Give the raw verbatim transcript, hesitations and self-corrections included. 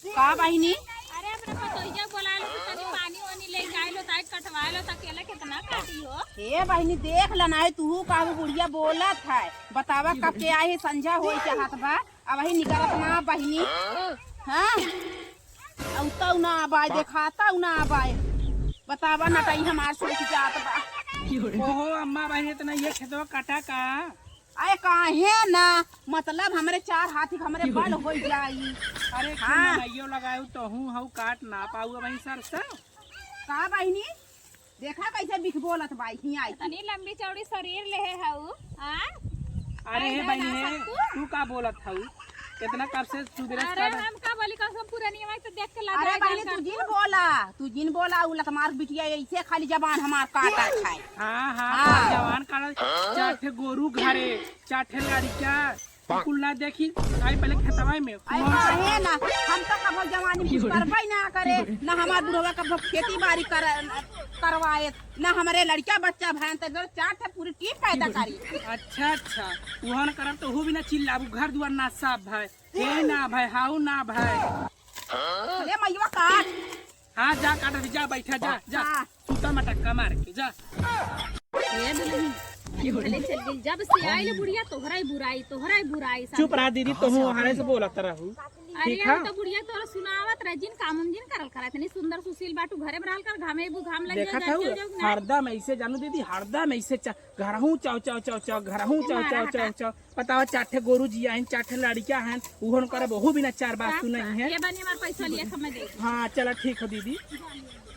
का बहिनी? अरे, अपने पतोहिया बोला लो, तो तनी पानी वानी लेके आए लो, ताकि कटवा लो, तो अकेला कितना काटी हो? हे बहिनी, देख ल ना, तू का वो बुढ़िया बोलत है, बतावा कब के आई है, संझा होई चाहत बा, अबही निकरत ना बहिनी। हाँ, अउतउ ना आबाय, देखातउ ना आबाय, बतावा नटई हमार सूख जात बा। ओहो अम्मा बहिनी, इतना ये खेतवा काटा का? अरे काहे ना, मतलब हमरे चार हाथी के हमरे बल हो जाई। अरे हाँ। खेत में लगायू तो हूँ हऊ काट ना पाऊ अब सरसों। का बहिनी, देखा कैसे बिख बोलत बाई हियाँ आई। इतनी लंबी चौड़ी शरीर लेहे हऊ, आ? अरे हे बहिनी, तू का बोलत हऊ? इतना कब से सुबेरे से अरे काट हम का बोली, कसम पुरनिया में तो देख के लाज अरे बहिनी, तू जिन बोला, तू जिन बोला, उ लतमार बिटिया ऐसे खाली जबान हमार काटा खाए। हाँ, हाँ, हाँ। जवान काटल, चार ठे गोरू घरे, चार ठे लड़िका, कुल ना देखी, आई पहले खेतवा में। अरे काहे ना, हम तो कबो जवानी में कुछ करबे ना करे, ना हमार बुढ़वा कबो खेती बाड़ी कर, करवाए, ना हमरे लड़िका बच्चा भयन, तो चार ठे पूरी टीम पैदा करी। अच्छा, अच्छा, उहन करब तो हु भी ना चिल्लाबू, घर दुआर ना साफ भाई, हे ना भाई, हाउ ना भाई। अरे मइवा काट। हाँ, जा काट अभी, जा बैठा, जा, जा। हाँ। सूता मटक्का मार के, जा। ए दुल्हन, भले चल गई। जब से आइल बुढ़िया, तोहरा ही बुराई, तोहरा ही बुराई, चुप रहा दीदी, तुहू हमारे से बोलत रहू। अरे, ठीक है? हम तो बुढ़िया तोरा सुनावत रहे, जिन काम हम जिन करल करा, इतनी सुंदर सुशील बाटू, घरे में रहल कर, घामे बु घाम लगे, देखत हऊ, हरदम ऐसे जानू दीदी, हरदम ऐसे च-, घरहू चाव, चाव, चाव, चाव, घरहू चाव, चाव, चाव, चाव। बतावा, चार ठे गोरू जी आइन, चार ठे लड़िका हन, उहन करे बहू बिना चार बात सुनई है। ये बनी हमार पैसा लिए, समय दे। हाँ, चला ठीक हो दीदी।